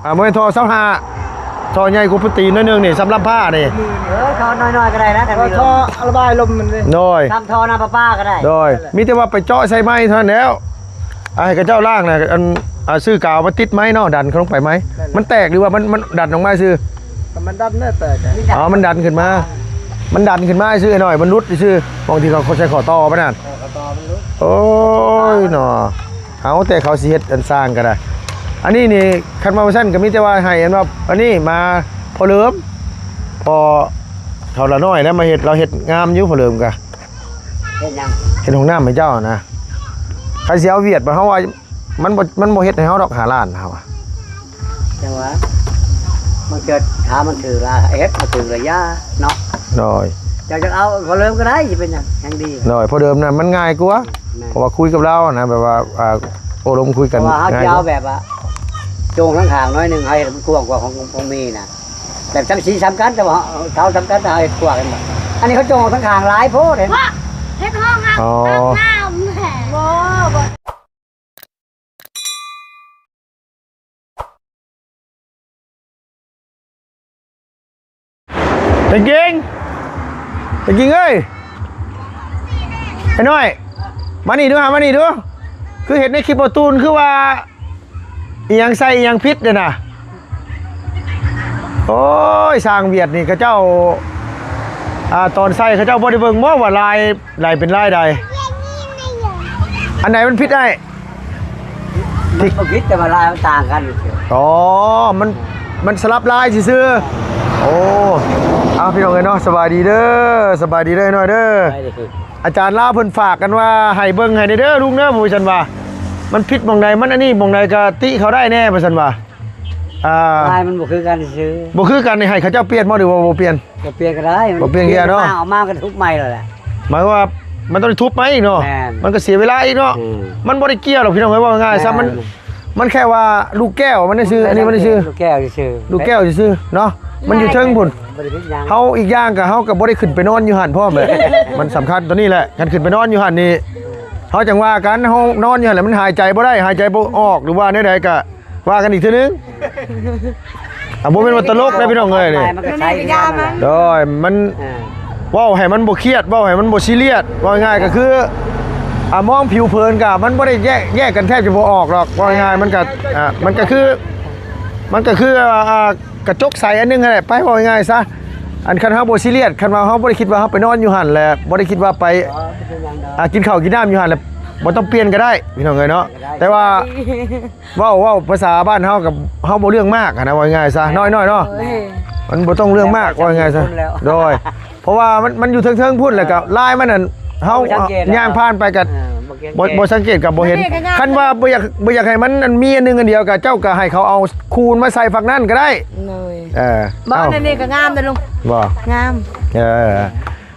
ອ່າ ບໍ່ແມ່ນທໍ່ຊາວຫ້າ ທໍ່ໃຫຍ່ກວ່າປຸຕີນໜ້ອຍໜຶ່ງນີ້ ສຳລັບຜ້ານີ້. ເອີ ທໍ່ນ້ອຍໆກໍໄດ້ນະ ຄັນມີລົມ ທໍ່ລະບາຍລົມມັນເດ້. ໂດຍ ຊ້ຳທໍ່ນ້ຳປະປາກໍໄດ້. ໂດຍ ມີແຕ່ວ່າໄປເຈາະໃສ່ໄມ້ເທົ່ານັ້ນແລ້ວ. ອ່າ ໃຫ້ເຂົາເຈົ້າລ້າງນະ ອັນ ອ່າ ຊື້ກາວມາຕິດໄມ້ເນາະ ດັນເຂົ້າລົງໄປໄມ້. ແມ່ນແຫຼະ ມັນແຕກ ຫຼືວ່າມັນ ມັນດັນອອກມາຊື່? ກໍມັນດັນແນ່ແຕກ. ອໍ ມັນດັນຂຶ້ນມາ ມັນດັນຂຶ້ນມາຊື່ ອ້າຍນ້ອຍ ມັນຫຼຸດຊື່ ໝ່ອງທີ່ເຂົາໃສ່ຂໍ້ຕໍ່ໄປນັ້ນ. ເອີ ຂໍ້ຕໍ່ມັນຫຼຸດ. ໂອ້ຍເນາະ. ເອົາ ແຕ່ເຂົາຊິເຮັດອັນສ້າງກໍໄດ້. ອັນນີ້ນີ້ ຄັນວ່າຊັ້ນກໍມີແຕ່ວ່າໃຫ້ອັນວ່າ ອັນນີ້ມາ ພໍ່ເຫຼີມ ພໍ່ເຖົ້າລະນ້ອຍແລ້ວມາເຮັດ ລາວເຮັດງາມຢູ່ ພໍ່ເຫຼີມກະ. ເຮັດຫຍັງ? ເຮັດຫ້ອງນ້ຳໃຫ້ເຈົ້ານະ. ຄັນຊິເອົາວຽດ ເຮົາວ່າມັນບໍ່ ມັນບໍ່ເຮັດໃຫ້ເຮົາດອກ ຫ້າລ້ານເຮົາວ່າ. ຈັ່ງຫວະ ມັນເກີດ ຖ້າມັນຖືກລະເຮັດ ບໍ່ຖືກລະຢ່າເນາະ. ໂດຍ ເຈົ້າຈະເອົາພໍ່ເຫຼີມກໍໄດ້ ຊິເປັນຫຍັງ ຍັງດີ. ໂດຍ ພໍ່ເດີມນະ ມັນງ່າຍກວ່າ. ແມ່ນ ເພາະວ່າຄຸຍກັບລາວນະ ແບບວ່າ ອ່າ ໂອ້ລົມຄຸຍກັນ ເພາະວ່າເຮົາ ງ່າຍ ຈະເອົາແບບວ່າ ໂຈງທາງຂ້າງໜ້ອຍໜຶ່ງ ໃຫ້ມັນກວ້າງກວ່າຂອງ ຂອງມີນະ ແບບຈັງຊີ້ສ່ຳກັນ ແຕ່ວ່າເຮົາສ່ຳກັນ ແຕ່ເຮົາເຮັດກວ້າງກັນ. ອັນນີ້ເຂົາໂຈງທາງຂ້າງຫຼາຍໂພດເດ້. ເຮັດຫ້ອງ ອໍ ອາບນ້ຳແຫຼະ. ບໍ່ ບໍ່ ເປັນກິ່ງ ເປັນກິ່ງເອີຍ ໄອ້ນ້ອຍ ມານີ້ດູຫາ ມານີ້ດູ. ຄືເຫັນໃນຄລິບບໍ່ຕູນ ຄືວ່າອີ່ຫຍັງໃສ່ອີ່ຫຍັງຜິດເດ້ນະ. ໂອ້ຍ ຊ່າງຫວຽດນີ້ ເຂົາເຈົ້າ ອ່າ ຕອນໃສ່ເຂົາເຈົ້າບໍ່ໄດ້ເບິ່ງບໍ່ວ່າລາຍ ລາຍເປັນລາຍໃດ? ອັນໃດມັນຜິດອ້າຍ? ມັນບໍ່ຜິດ ແຕ່ວ່າລາຍມັນຕ່າງກັນຊື່. ອໍ ມັນ ມັນສະຫຼັບລາຍຊື່ໆ. ໂອ້ ເອົາ ພີ່ນ້ອງເອີຍເນາະ ສະບາຍດີເດີ ສະບາຍດີເດີ ນ້ອຍເດີ. ອາຈານລາວເພິ່ນຝາກກັນວ່າ ໃຫ້ເບິ່ງໃຫ້ແດ່ເດີລຸງເດີ ວ່າຊັ້ນວ່າ ມັນຜິດໝ່ອງໃດ ມັນອັນນີ້ໝ່ອງໃດ ກໍຕິເຂົາໄດ້ແດ່ ວ່າຊັ້ນວ່າ. ອ່າ ລາຍມັນບໍ່ຄືກັນຊື່. ບໍ່ຄືກັນນີ້ ໃຫ້ເຂົາເຈົ້າປ່ຽນບໍ່ ຫຼືວ່າບໍ່ປ່ຽນ? ບໍ່ປ່ຽນກໍໄດ້. ບໍ່ປ່ຽນກໍໄດ້ເນາະ. ເອົາມາກໍທຸບໃໝ່ແລ້ວແຫຼະ. ໝາຍວ່າມັນຕ້ອງໄດ້ທຸບໃໝ່ອີກເນາະ. ແມ່ນ ມັນກໍເສຍເວລາອີກເນາະ. ອືມ ມັນບໍ່ໄດ້ກ່ຽວດອກພີ່ນ້ອງເອີຍ ເວົ້າງ່າຍຊະ. ແມ່ນ ມັນ ມັນແຄ່ວ່າລູກແກ້ວມັນຊື່ ອັນນີ້ມັນຊື່ ລູກແກ້ວຊື່ ລູກແກ້ວຊື່ເນາະ. ມັນຢູ່ເທິງພຸ້ນ. ບໍ່ໄດ້ຜິດຫຍັງ. ເຮົາ ອີກຢ່າງກໍເຮົາກໍບໍ່ໄດ້ຂຶ້ນໄປນອນຢູ່ຫັ້ນພ້ອມແຫຼະ. ມັນສຳຄັນຕົວນີ້ແຫຼະ ຄັນຂຶ້ນໄປນອນຢູ່ຫັ້ນນີ້ ເຮົາຈັ່ງວ່າກັນ. ເຮົານອນຢູ່ຫັ້ນແຫຼະ ມັນຫາຍໃຈບໍ່ໄດ້ ຫາຍໃຈບໍ່ອອກ ຫຼືວ່າແນວໃດກໍ ວ່າກັນອີກເທື່ອໜຶ່ງ. ອ່າ ບໍ່ແມ່ນວ່າຕະຫຼົກເດ້ພີ່ນ້ອງເອີຍນີ້. ມັນກໍໃຊ້ ມັນກໍຢ່າມັນ. ໂດຍ ມັນ ອ່າ ເວົ້າໃຫ້ມັນບໍ່ຄຽດ ເວົ້າໃຫ້ມັນບໍ່ຊີຣຽສ ເວົ້າງ່າຍໆກໍຄື ອ່າ ມອງຜິວເຜິນກໍມັນບໍ່ໄດ້ແຍກ ແຍກກັນແທບຈະບໍ່ອອກດອກ. ເວົ້າງ່າຍໆມັນກໍ ອ່າ ມັນກໍຄື ມັນກໍຄື ອ່າ ກະຈົກໃສອັນໜຶ່ງຫັ້ນແຫຼະ ໄປ ເວົ້າງ່າຍໆຊະ. ອັນຄັນເຮົາບໍ່ຊີຣຽສ ຄັນວ່າເຮົາບໍ່ໄດ້ຄິດວ່າເຮົາໄປນອນຢູ່ຫັ້ນແຫຼະ ບໍ່ໄດ້ຄິດວ່າໄປ ອ່າ ກິນເຂົ້າກິນນ້ຳຢູ່ຫັ້ນແຫຼະ ບໍ່ຕ້ອງປ່ຽນກໍໄດ້ພີ່ນ້ອງເອີຍເນາະ. ແຕ່ວ່າ ເວົ້າ ເວົ້າພາສາບ້ານເຮົາກັບເຮົາບໍ່ເລື່ອງມາກຫັ້ນນະ ເວົ້າງ່າຍໆຊະ ນ້ອຍໆເນາະ. ມັນບໍ່ຕ້ອງເລື່ອງມາກ ເວົ້າງ່າຍໆຊະ. ໂດຍ ເພາະວ່າມັນ ມັນຢູ່ເທິງໆພຸ້ນ ແລ້ວກໍລາຍມັນນັ້ນ ເຮົາ ເຮົາບໍ່ສັງເກດ ຍ່າງຜ່ານໄປກໍ ເອີ ບໍ່ ບໍ່ສັງເກດກໍບໍ່ເຫັນ. ຄັນວ່າບໍ່ຢາກ ບໍ່ຢາກໃຫ້ມັນ ອັນ ມີອັນໜຶ່ງອັນດຽວ ກໍເຈົ້າກໍໃຫ້ເຂົາເອົາຄູນມາໃສ່ຝັ່ງນັ້ນກໍໄດ້. ໂດຍ ເອີ ບໍ່ ອັນນີ້ກໍງາມເດ້ລຸງ. ບໍ່ ງາມ ເອີ.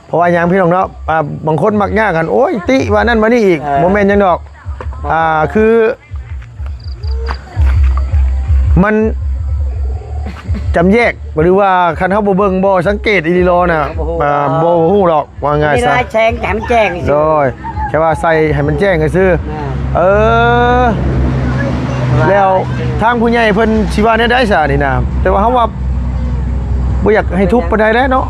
ເພາະວ່າຫຍັງພີ່ນ້ອງເນາະ ອ່າ ບາງຄົນມັກຍາກກັນ ໂອ້ຍ ຕິວ່ານັ້ນວ່ານີ້ອີກ. ເອີ ບໍ່ແມ່ນຫຍັງດອກ. ອ່າ ຄື ມັນຈຳແຍກ ຫຼືວ່າຄັນເຮົາບໍ່ເບິ່ງບໍ່ສັງເກດອີ່ຫຼີລໍນະ ບໍ່ຮູ້ ອ່າ ບໍ່ຮູ້ດອກ ວ່າງ່າຍຊະ. ລາຍແສງໃຫ້ມັນແຈ້ງຊື່. ໂດຍ ແຄ່ວ່າໃສ່ໃຫ້ມັນແຈ້ງຊື່. ອ່າ ເອີ ແລ້ວທາງຜູ້ໃຫຍ່ເພິ່ນຊິວ່າແນວໃດຊະນີ້ນະ? ແຕ່ວ່າເຮົາວ່າບໍ່ຢາກໃຫ້ທຸບປານໃດແຫຼະເນາະ.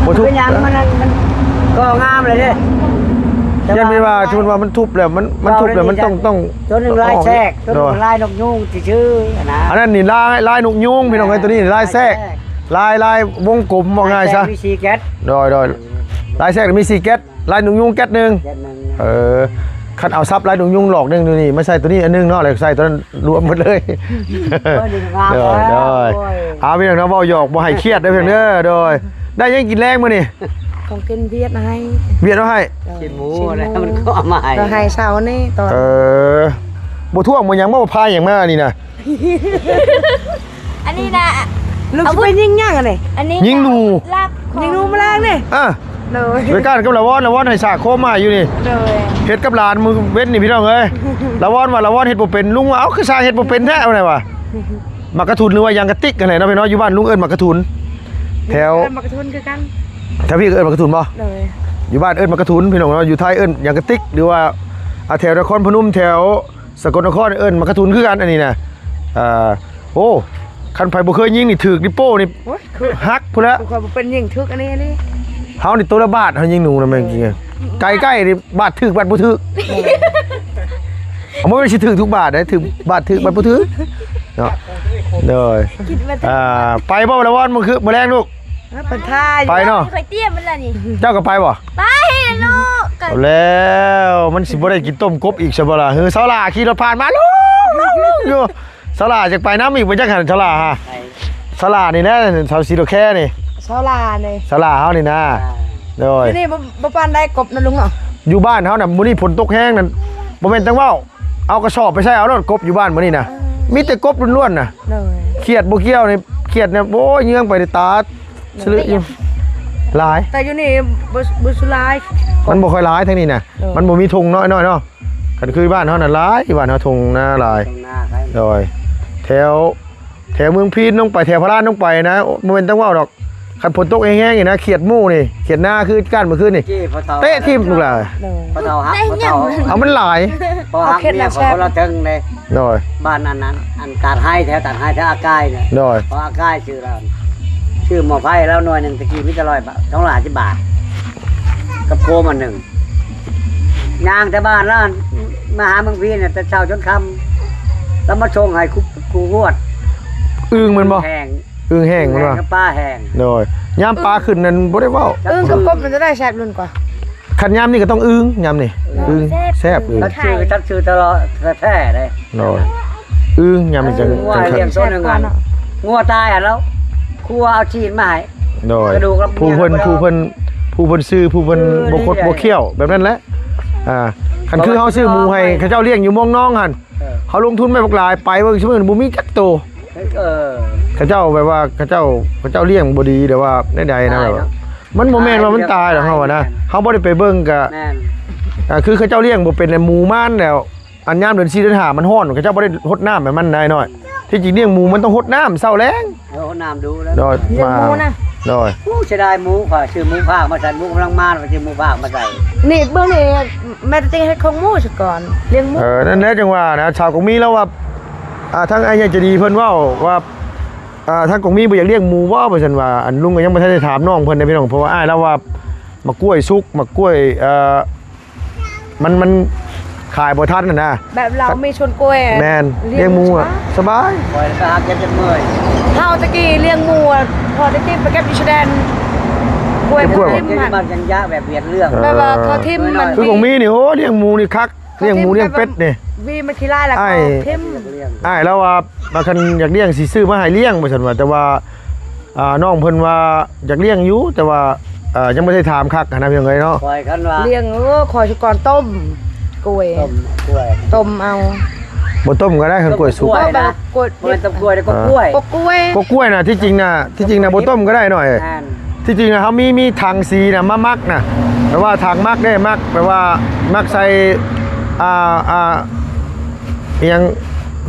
ບໍ່ທຸບ ເປັນຫຍັງ ມັນ ມັນກໍງາມເລີຍເດ້. ຢ້ານແມ່ນວ່າ ສົມມຸດວ່າມັນທຸບແລ້ວ ມັນ ມັນທຸບແລ້ວມັນຕ້ອງ ຕ້ອງ ຕົວໜຶ່ງລາຍແຊກ ໂດຍ ຕົວໜຶ່ງລາຍນົກຍູງຊື່ໆນະ. ອັນນັ້ນນີ້ລາຍ ລາຍນົກຍູງ ພີ່ນ້ອງເອີຍ. ອ່າ ຕົວນີ້ລາຍແຊກ ລາຍແຊກ ລາຍ ລາຍວົງກົມ ເວົ້າງ່າຍຊະ ມີສີ່ແກັດ. ໂດຍ ໂດຍ ລາຍແຊກມີສີ່ແກັດ ລາຍນົກຍູງແກັດໜຶ່ງ. ແກັດໜຶ່ງ ເອີ ຄັນເອົາສັບລາຍນົກຍູງຫຼອກໜຶ່ງຢູ່ນີ້ ມາໃສ່ຕົວນີ້ອັນໜຶ່ງເນາະ ແລ້ວໃສ່ຕົວນັ້ນລວມໝົດເລີຍ. ໂອ້ຍ ໂດຍ ໂດຍ ໂອ້ຍ ເອົາ ພີ່ນ້ອງເນາະ ເວົ້າຫຍອກ ບໍ່ໃຫ້ຄຽດເດີ ເພິ່ນເດີ. ໂດຍ ໄດ້ຫຍັງກິນແລງມື້ນີ້? ຂອງກິນຫວຽດໃຫ້ ຫວຽດເອົາໃຫ້. ໂດຍ ກິນໝູ ກິນໝູ ແລ້ວມັນກໍເອົາມາໃຫ້ ກໍໃຫ້ເຊົ້ານີ້ຕອນ ເອີ ບໍ່ຖ້ວງບໍ່ຫຍັງບໍ່ ພາຫຍັງມານີ້ນະ? ອັນນີ້ນະ ລູກຊິໄປຍິງຫຍັງອັນນີ້? ອັນນີ້ ຍິງໜູ ລາບຂອງ ຍິງໜູມາແລງນີ້. ອ່າ ໂດຍ ໄປກ້ານກັບລາວອນ ລາວອນໃຫ້ສາໂຄມມາຢູ່ນີ້. ໂດຍ ເຮັດກັບຫຼານມື້ເວັນນີ້ພີ່ນ້ອງເອີຍ. ລາວອນວ່າລາວອນເຮັດບໍ່ເປັນ ລຸງວ່າ ເອົ້າ ຄືຊ່າງເຮັດບໍ່ເປັນແທ້ ວ່າແນວວ່າ ໝາກກະທຸນ ຫຼືວ່າຢາງກະຕິກຫັ້ນແຫຼະເນາະ ພີ່ນ້ອງ ຢູ່ບ້ານລຸງເອີ້ນໝາກກະທຸນ ແຖວ ເອີ້ນໝາກກະທຸນຄືກັນ. ແຖວພີ້ເອີ້ນໝາກກະທຸນບໍ່? ໂດຍ ຢູ່ບ້ານເອີ້ນໝາກກະທຸນ ພີ່ນ້ອງເນາະ ຢູ່ໄທເອີ້ນຢາງກະຕິກ ຫຼືວ່າ ອ່າ ແຖວນະຄອນພະນົມ ແຖວ ສະກົນນະຄອນເອີ້ນໝາກກະທຸນຄືກັນ. ອັນນີ້ນະ ເອີ ໂອ້ ຄັນໃຜບໍ່ເຄີຍຍິງນີ້ຖືກນີ້ໂປ້ນີ້ ໂອ້ຍ ຄື ຫັກພຸ້ນແຫຼະ ຂ້ອຍບໍ່ເປັນຍິງຖືກອັນນີ້ ອັນນີ້ ເຮົານີ້ໂຕລະບາດ ເຮົາຍິງໜູນະແມ່ນຈິງ ເອີ ໄກໆນີ້ບາດຖືກບາດບໍ່ຖືກ ເອີ ບໍ່ແມ່ນຊິຖືກທຸກບາດເດ້ ຖືກບາດຖືກບາດບໍ່ຖືກເນາະ ໂດຍ ຄິດວ່າ ອ່າ ໄປບໍ່ລະວອນມື້ຄື ມື້ແລງລູກ? ເອີ ເພິ່ນທ່າຢູ່ ໄປເນາະ ຂ້ອຍຕຽມມັນລະນີ້ ເຈົ້າກໍໄປບໍ່? ໄປລູກ ແລ້ວມັນຊິບໍ່ໄດ້ກິນຕົ້ມກົບອີກຊະບໍ່ລະ? ເຮີ ສາວຫຼ້າຂີ່ລົດຜ່ານມາ ລຸງໆໆ ຢູ່ ສາວຫຼ້າຢາກໄປນຳອີກບໍ່ຈັກຫັ້ນ ສາວຫຼ້າຫາ ສາວຫຼ້ານີ້ນະ ສາວສີດອກແຄນີ້ ສາວຫຼ້ານີ້ ສາວຫຼ້າເຮົານີ້ນະ ອ່າ ໂດຍ ຢູ່ນີ້ບໍ່ ບໍ່ປານໃດກົບນະລຸງເນາະ ຢູ່ບ້ານເຮົານະ ມື້ນີ້ຝົນຕົກແຮງນັ້ນ ບໍ່ແມ່ນຈັ່ງເວົ້າ ເອົາກະສອບໄປໃສ່ເອົາໂລດກົບຢູ່ບ້ານມື້ນີ້ນະ ເອີ ມີແຕ່ກົບລ້ວນໆນະ ໂດຍ ຂຽດບໍ່ກ່ຽວນີ້ ຂຽດນີ້ ໂອ້ຍ ເຍືອງໄປຕາ ໂດຍ ສະລຶຢູ່ ຫຼາຍ ແຕ່ຢູ່ນີ້ບໍ່ ບໍ່ສຸຫຼາຍ ມັນບໍ່ຄ່ອຍຫຼາຍທາງນີ້ນະ ໂດຍ ມັນບໍ່ມີທົ່ງນ້ອຍໆເນາະ ຄັນຄືບ້ານເຮົານັ້ນຫຼາຍ ບ້ານເຮົາທົ່ງນາຫຼາຍ ທົ່ງນາຫຼາຍ ໂດຍ ແຖວ ແຖວເມືອງພີນລົງໄປ ແຖວພະລານລົງໄປນະ ບໍ່ແມ່ນຕ້ອງເວົ້າດອກ ຄັນຝົນຕົກແຮງໆນີ້ນະ ຂຽດໝູ່ນີ້ ຂຽດນາຄືການມື້ຄືນນີ້ ເຕະຖິ້ມລູກຫຼານ ໂດຍ ພໍ່ເຖົ້າຮັກ ເຕະ ພໍ່ເຖົ້າ ເອົາມັນຫຼາຍ ພໍ່ຮັກເມຍຂ້ອຍຄົນລະເທິງເດ້ ໂດຍ ບ້ານອັນນັ້ນ ອັນຕາດໄຮ ແຖວຕາດໄຮ ແຖວອາກາຍນີ້ ໂດຍ ພໍ່ອາກາຍຊື່ລາວ ຊື້ໝໍ້ໄຟລາວໜ່ວຍໜຶ່ງ ແຕ່ກີ້ມີແຕ່ຮ້ອຍບາດ ສອງຮ້ອຍຫ້າສິບບາດ ກັບໂຄມອັນໜຶ່ງ ຍ່າງແຕ່ບ້ານລາວ ມາຫາເມືອງພີນ ແຕ່ເຊົ້າຈົນຄ່ຳ ລາວມາສົ່ງໃຫ້ຄູ່ ຄູ່ຮວດ ອຶ່ງແມ່ນບໍ່? ແຫ້ງ ອຶ່ງແຫ້ງແມ່ນບໍ່? ແຫ້ງກັບປາແຫ້ງ ໂດຍ ຍາມປາຂຶ້ນນັ້ນບໍ່ໄດ້ເວົ້າ ອຶ່ງກັບກົບມັນຈະໄດ້ແຊບລຸນກວ່າ ຄັນຍາມນີ້ກໍຕ້ອງອຶ່ງ ຍາມນີ້ ເອີ ອຶ່ງ ແຊບ ແຊບອຶ່ງ ຕັດຊື່ ຕັດຊື່ຕະຫຼອດແທ້ໆເດ້ ໂດຍ ອຶ່ງຍາມນີ້ຈັ່ງ ງົວ ຈັ່ງ ລ້ຽງໂຕໜຶ່ງອັນ ງົວຕາຍຫັ້ນແລ້ວ ຄົວເອົາຊີ້ນມາໃຫ້ ໂດຍ ກະດູກ ຜູ້ເພິ່ນ ຜູ້ເພິ່ນ ຜູ້ເພິ່ນຊື້ ຜູ້ເພິ່ນ ເອີ ບໍ່ຄົດ ນີ້ແຫຼະ ບໍ່ຄ້ຽວ ແບບນັ້ນແຫຼະ ອ່າ ຄັນຄືເຮົາຊື້ໝູໃຫ້ເຂົາເຈົ້າລ້ຽງຢູ່ມ່ວງນອງຫັ້ນ ເອີ ເຮົາລົງທຶນໄປບັກຫຼາຍ ໄປເບິ່ງຊຸມື້ນີ້ບໍ່ມີຈັກໂຕ ເອີ ເຂົາເຈົ້າແບບວ່າ ເຂົາເຈົ້າ ເຂົາເຈົ້າລ້ຽງບໍ່ດີ ຫຼືວ່າແນວໃດນະ ຕາຍເນາະ ແບບວ່າ ມັນບໍ່ແມ່ນວ່າມັນຕາຍດອກ ຕາຍ ເຮົາວ່ານະ ແມ່ນ ເຮົາບໍ່ໄດ້ໄປເບິ່ງກະ ແມ່ນ ອ່າ ຄືເຂົາເຈົ້າລ້ຽງບໍ່ເປັນ ໝູມານແລ້ວ ອັນຍາມເດືອນສີ່ເດືອນຫ້າມັນຮ້ອນ ເຂົາເຈົ້າບໍ່ໄດ້ຫົດນ້ຳໃຫ້ມັນນາຍນ້ອຍ ທີ່ຈິງລ້ຽງໝູມັນຕ້ອງຫົດນ້ຳເຊົ້າແລງ ເອີ ຫົດນ້ຳດູແລ້ວ ໂດຍ ລ້ຽງໝູນະ ໂດຍ ໂອ້ ເສຍດາຍໝູ ຂ້ອຍຊື້ໝູພາກມາໃສ່ ໝູກຳລັງມາ ຂ້ອຍຊື້ໝູພາກມາໃສ່ ນີ້ເບິ່ງນີ້ ແມ່ນແຕ່ເຮັດຂອງໝູຊະກ່ອນ ລ້ຽງໝູ ເອີ ນັ້ນແຫຼະຈັ່ງວ່ານະ ຊາວກອງມີລາວວ່າ ອ່າ ທາງອ້າຍໃຫຍ່ໃຈດີເພິ່ນເວົ້າວ່າ ອ່າ ທາງກອງມີບໍ່ຢາກລ້ຽງໝູບໍ່ ວ່າຊັ້ນວ່າ ອັນລຸງກໍຍັງບໍ່ທັນໄດ້ຖາມນ້ອງເພິ່ນເດ້ພີ່ນ້ອງ ເພາະວ່າອ້າຍລາວວ່າໝາກກ້ວຍສຸກ ໝາກກ້ວຍ ເອີ ມັນ ມັນຂາຍບໍ່ທັນຫັ້ນນະ ແບບລາວມີສວນກ້ວຍ ແມ່ນ ລ້ຽງໝູ ສະບາຍ ຂ້ອຍໄປຫາເກັບຈົນເມື່ອຍ ເຮົາຕະກີ້ລ້ຽງໝູ ພໍຕະກີ້ໄປເກັບຢູ່ຊາຍແດນ ກ້ວຍ ເກັບກ້ວຍ ມາຖິ້ມຫັ້ນ ມັນຍັງຍາກແບບວຽດເລື່ອງ ເອີ ແບບວ່າເຂົາຖິ້ມມັນ ຄືຂອງມີນີ້ ໂອ້ ລ້ຽງໝູນີ້ຄັກ ລ້ຽງໝູລ້ຽງເປັດນີ້ ວີມັນຂີ້ຮ້າຍລະ ອ້າຍ ເຂົາຖິ້ມ ອ້າຍລາວວ່າ ວ່າຄັນຢາກລ້ຽງຊິຊື້ມາໃຫ້ລ້ຽງ ວ່າຊັ້ນວ່າ ແຕ່ວ່າ ອ່າ ນ້ອງເພິ່ນວ່າຢາກລ້ຽງຢູ່ ແຕ່ວ່າ ເອີ ຍັງບໍ່ໄດ້ຖາມຄັກຫັ້ນນະ ພີ່ນ້ອງເອີຍເນາະ ຂ້ອຍຄັນວ່າລ້ຽງ ໂອ້ ຂ້ອຍຊິກ່ອນຕົ້ມກ້ວຍ ຕົ້ມກ້ວຍ ຕົ້ມເອົາ ບໍ່ຕົ້ມກໍໄດ້ ຄັນກ້ວຍສຸກ ກ້ວຍນະ ບໍ່ແມ່ນຕົ້ມກ້ວຍເດ້ ກົກກ້ວຍ ກົກກ້ວຍ ກົກກ້ວຍນະ ທີ່ຈິງນະ ທີ່ຈິງນະບໍ່ຕົ້ມກໍໄດ້ນ້ອຍ ແມ່ນ ທີ່ຈິງນະ ເຮົາມີ ມີຖັງສີນະ ມາໝັກນະ ແບບວ່າຖັງໝັກເດ້ ໝັກ ແບບວ່າໝັກໃສ່ ອ່າ ອ່າ ອີ່ຫຍັງ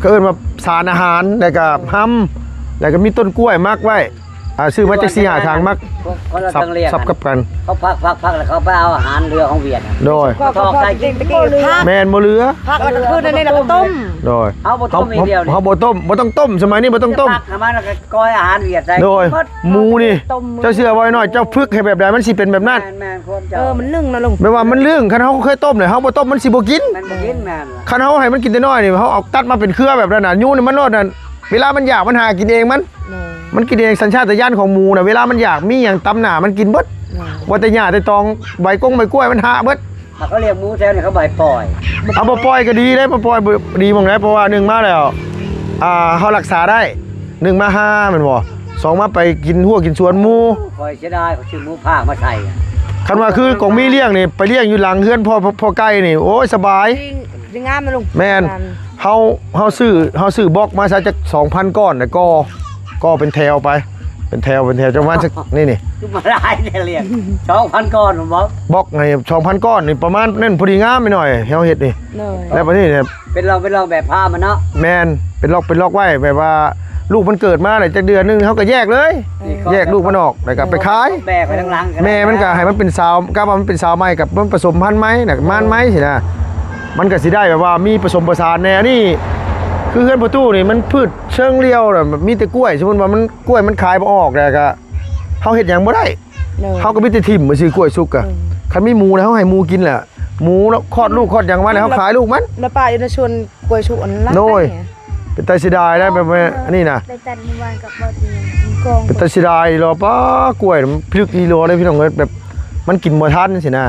ເຂົາເອີ້ນວ່າສານອາຫານ ແລ້ວກໍຮຳ ແລ້ວກໍມີຕົ້ນກ້ວຍໝັກໄວ້ ອ່າ ຊື້ມາຈັກສີ່ຫ້າຖັງ ໝັກ ຄົນລະ ສັບ ສັບກັບກັນ ເຂົາພັກໆໆ ແລ້ວເຂົາໄປເອົາອາຫານເຫຼືອຂອງຫວຽດ ໂດຍ ເຂົາຖອກໃສ່ກິນ ແມ່ນ ບໍ່ເຫຼືອ ພັກແລ້ວກໍຄືໃນນີ້ແລ້ວກໍຕົ້ມ ໂດຍ ເຮົາບໍ່ຕົ້ມ ເຮົາບໍ່ຕົ້ມ ບໍ່ຕ້ອງຕົ້ມ ສະໄໝນີ້ບໍ່ຕ້ອງຕົ້ມ ພັກໃຫ້ມັນແລ້ວກໍ ກ້ອຍອາຫານຫວຽດໃສ່ ໂດຍ ໝູນີ້ ເຈົ້າເຊື່ອບໍ່ນ້ອຍ ເຈົ້າຝຶກໃຫ້ແບບໃດ ມັນຊິເປັນແບບນັ້ນ ແມ່ນໆ ຄວາມເຈົ້າ ເອີ ມັນລຶ້ງນະລຸງ ແບບວ່າມັນລຶ້ງ ຄັນເຮົາເຄີຍຕົ້ມນີ້ ເຮົາບໍ່ຕົ້ມ ມັນຊິບໍ່ກິນ ມັນບໍ່ກິນ ແມ່ນ ຄັນເຮົາໃຫ້ມັນກິນແຕ່ນ້ອຍນີ້ ເຮົາເອົາຕັດມາເປັນເຄືອແບບນັ້ນນະ ຍູ້ໃຫ້ມັນໂລດນັ້ນ ເວລາມັນຢາກ ມັນຫາກິນເອງມັນ ໂດຍ ມັນກິນເອງ ສັນຊາດຕະຍານຂອງໝູນະ ເວລາມັນຢາກ ມີຫຍັງຕຳໜ້າມັນກິນເບິດ ໂດຍ ວ່າແຕ່ຫຍ້າແຕ່ຕອງ ໃບກົງໃບກ້ວຍມັນຫາເບິດ ຖ້າເຂົາລ້ຽງໝູແຖວນີ້ ເຂົາບໍ່ໃຫ້ປ່ອຍ ເອົາ ບໍ່ປ່ອຍກໍດີເດ້ ບໍ່ປ່ອຍບໍ່ດີໝ່ອງໃດ ເພາະວ່າໜຶ່ງມາແລ້ວ ອ່າ ເຮົາຮັກສາໄດ້ ໜຶ່ງມາຫາແມ່ນບໍ່ ສອງມາໄປກິນຮົ້ວກິນສວນໝູ ຂ້ອຍເສຍດາຍ ຂ້ອຍຊື້ໝູພາກມາໃສ່ ຄັນວ່າຄືກອງມີລ້ຽງນີ້ ໄປລ້ຽງຢູ່ຫຼັງເຮືອນພໍ່ ພໍ່ໄກ່ນີ້ ໂອ້ຍ ສະບາຍ ຊິງາມນະລຸງ ແມ່ນ ເຮົາ ເຮົາຊື້ ເຮົາຊື້ບລັອກມາຊະຈັກສອງພັນກ້ອນ ແລ້ວກໍ ກໍເປັນແຖວໄປ ເປັນແຖວ ເປັນແຖວ ຈະປະມານຈັກ ນີ້ ນີ້ ຄືມາຫຼາຍແທ້ລ້ຽງ ສອງພັນກ້ອນບໍ ບລັອກໃຫ້ສອງພັນກ້ອນນີ້ ປະມານນັ້ນ ພໍດີງາມໄປໜ້ອຍ ເຮົາເຮັດນີ້ ໂດຍ ແລ້ວບັດນີ້ເນຍ ເປັນລອກ ເປັນລອກແບບພາມນະ ແມ່ນ ເປັນລອກ ເປັນລອກໄວ້ ແບບວ່າລູກມັນເກີດມາແລ້ວ ຈັກເດືອນໜຶ່ງ ເຮົາກໍແຍກເລີຍ ແຍກລູກມັນອອກ ແລ້ວກໍໄປຂາຍ ແບກໄປທາງຫຼັງ ແມ່ມັນກໍໃຫ້ມັນເປັນສາວ ກະວ່າມັນເປັນສາວໃໝ່ ກັບມັນປະສົມພັນໃໝ່ນະ ມານໃໝ່ຊີ້ນະ ມັນກໍຊິໄດ້ແບບວ່າມີປະສົມປະສານແດ່ ອັນນີ້ ຄື ເຮືອນພໍ່ຕູ້ນີ້ມັນພືດເຊີງລຽວນະ ມີແຕ່ກ້ວຍ ສົມມຸດວ່າມັນ ກ້ວຍມັນຂາຍບໍ່ອອກແລ້ວກະ ເຮົາເຮັດຫຍັງບໍ່ໄດ້ ໂດຍ ເຮົາກໍມີແຕ່ຖິ້ມຊື່ກ້ວຍສຸກກະ ໂດຍ ຄັນມີໝູແລ້ວເຮົາໃຫ້ໝູກິນແຫຼະ ໝູເນາະ ຄອດລູກຄອດຫຍັງມາແລ້ວເຮົາຂາຍລູກມັນ ແລ້ວປະຢູ່ໃນສວນກ້ວຍສຸກອັນລະ ໂດຍ ເປັນຕາເສຍດາຍໄດ໋ ແບບວ່າອັນນີ້ນະ ໄດ້ຕັດມື້ວານກັບບໍ່ຕີກອງ ເປັນຕາເສຍດາຍອີ່ຫຼໍ ປາ ກ້ວຍມັນພິລຶກອີ່ຫຼໍເດ້ພີ່ນ້ອງເອີຍ ແບບມັນກິນບໍ່ທັນຊີ້ນະ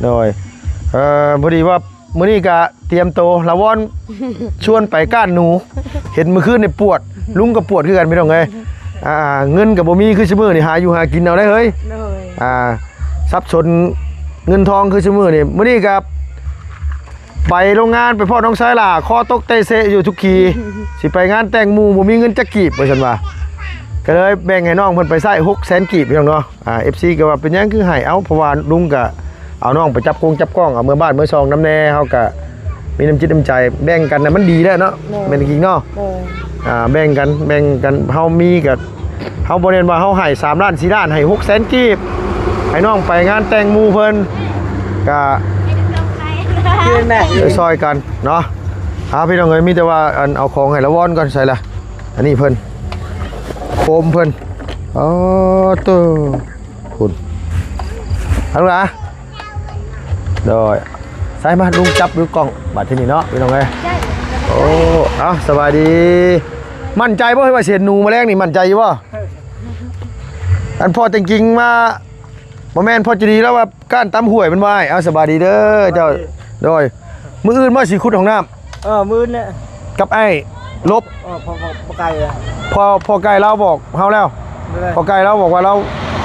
ໂດຍ ເອີ ພໍດີວ່າ ມື້ນີ້ກະຕຽມໂຕ ລາວອນຊວນໄປກ້ານໜູ ເຫັນມື້ຄືນນີ້ປວດ ລຸງກໍປວດຄືກັນພີ່ນ້ອງເອີຍ ອ່າ ເງິນກໍບໍ່ມີຄືຊຸມື້ນີ້ ຫາຢູ່ຫາກິນເອົາໄດ໋ເຮີ້ຍ ໂດຍ ອ່າ ສັບສົນເງິນທອງຄືຊຸມື້ນີ້ ມື້ນີ້ກໍໄປໂຮງງານ ໄປພໍ້ນ້ອງຊາຍຫຼ້າ ຄໍຕົກເຕະເຊະຢູ່ທຸກຄີ ຊິໄປງານແຕ່ງໝູ່ ບໍ່ມີເງິນຈັກກີບ ວ່າຊັ້ນວ່າ ກໍເລີຍແບ່ງໃຫ້ນ້ອງເພິ່ນໄປໃຊ້ ຫົກແສນກີບ ພີ່ນ້ອງເນາະ. ອ່າ ເອັຟຊີ ກໍວ່າເປັນຫຍັງຄືໃຫ້ ເອົ້າ ເພາະວ່າລຸງກໍເອົານ້ອງໄປຈັບກົງຈັບກ້ອງ ເອົາເມືອບ້ານເມືອຊ່ອງນຳແດ່ ເຮົາກໍມີນ້ຳຈິດນ້ຳໃຈແບ່ງກັນນະ ມັນດີແລ້ວເນາະ ໂດຍ ແມ່ນຈິງເນາະ ໂດຍ ອ່າ ແບ່ງກັນ ແບ່ງກັນ ເຮົາມີກໍ ເຮົາບໍ່ແມ່ນວ່າເຮົາໃຫ້ສາມລ້ານສີ່ລ້ານ ໃຫ້ຫົກແສນກີບ ໃຫ້ນ້ອງໄປງານແຕ່ງໝູ່ເພິ່ນ ກໍ ຄືນແມ່ ໄປຊ່ອຍກັນເນາະ. ອ່າ ພີ່ນ້ອງເອີຍ ມີແຕ່ວ່າ ອັນ ເອົາຂອງໃຫ້ລາວອນກ່ອນ ໃສ່ລະ ອັນນີ້ເພິ່ນ ໂຄມເພິ່ນ ອໍ ໂຕ ພຸ້ນ ເອົາລະ ໂດຍ ໃສ່ມາ ລຸງຈັບຢູ່ກ້ອງ ບາດທີນີ້ເນາະ ພີ່ນ້ອງເອີຍ ໂອ້ ເອົາ ສະບາຍດີ ໝັ້ນໃຈບໍ່ ວ່າຊິເຫັນໜູມື້ແລງນີ້ ໝັ້ນໃຈຢູ່ບໍ່? ອັນພໍ່ແຕ່ງກິງມາ ບໍ່ແມ່ນ ພໍ່ໃຈດີລາວວ່າ ກ້ານຕຳຫ້ວຍແມ່ນບໍ່ອ້າຍ? ເອົາ ສະບາຍດີເດີເຈົ້າ ສະບາຍດີ ໂດຍ ມື້ອື່ນບໍ່ຊິຂຸດຫ້ອງນ້ຳ? ເອີ ມື້ອື່ນແຫຼະ ກັບອ້າຍລົບ ເອີ ພໍ່ ພໍ່ ພໍ່ໄກ່ລະ ພໍ່ ພໍ່ໄກ່ລາວບອກເຮົາແລ້ວ ພໍ່ໄກ່ລາວບອກວ່າລາວ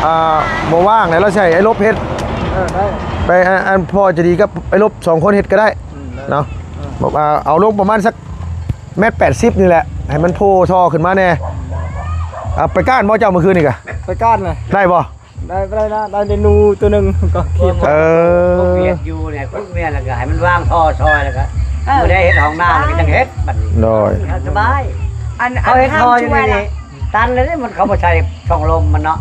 ອ່າ ບໍ່ວ່າງແລ້ວ ລາວຊິໃຫ້ອ້າຍລົບເຮັດ ເອີ ໄດ້ ໄປ ອັນ ອັນ ພໍ່ໃຈດີກັບອ້າຍລົບສອງຄົນເຮັດກໍໄດ້ ອືມ ໄດ້ ເນາະ ເອີ ບອກວ່າເອົາລົງປະມານສັກແມັດແປດສິບນີ້ແຫຼະ ໃຫ້ມັນໂຜ່ທໍ່ຂຶ້ນມາແດ່ ອ່າ ໄປກ້ານບໍ່ເຈົ້າມື້ຄືນນີ້ກະ? ໄປກ້ານນະ ໄດ້ບໍ່? ໄດ້ ບໍ່ໄດ້ນະ ໄດ້ແຕ່ໜູໂຕໜຶ່ງກໍເກັບ ເອີ ວຽກຢູ່ນີ້ ຄຸດເມຍແລ້ວກໍໃຫ້ມັນວາງທໍ່ຊ່ອຍ ແລ້ວກໍ ເອີ ມື້ໃດເຮັດຫ້ອງນ້ຳແລ້ວກໍຈັ່ງເຮັດບັດນີ້ ໂດຍ ສະບາຍ ອັນ ເຂົາເຮັດທໍ່ຢູ່ນີ້ ອັນ ຕັນເລີຍ ມັນເຂົາບໍ່ໃສ່ຊ່ອງລົມມັນເນາະ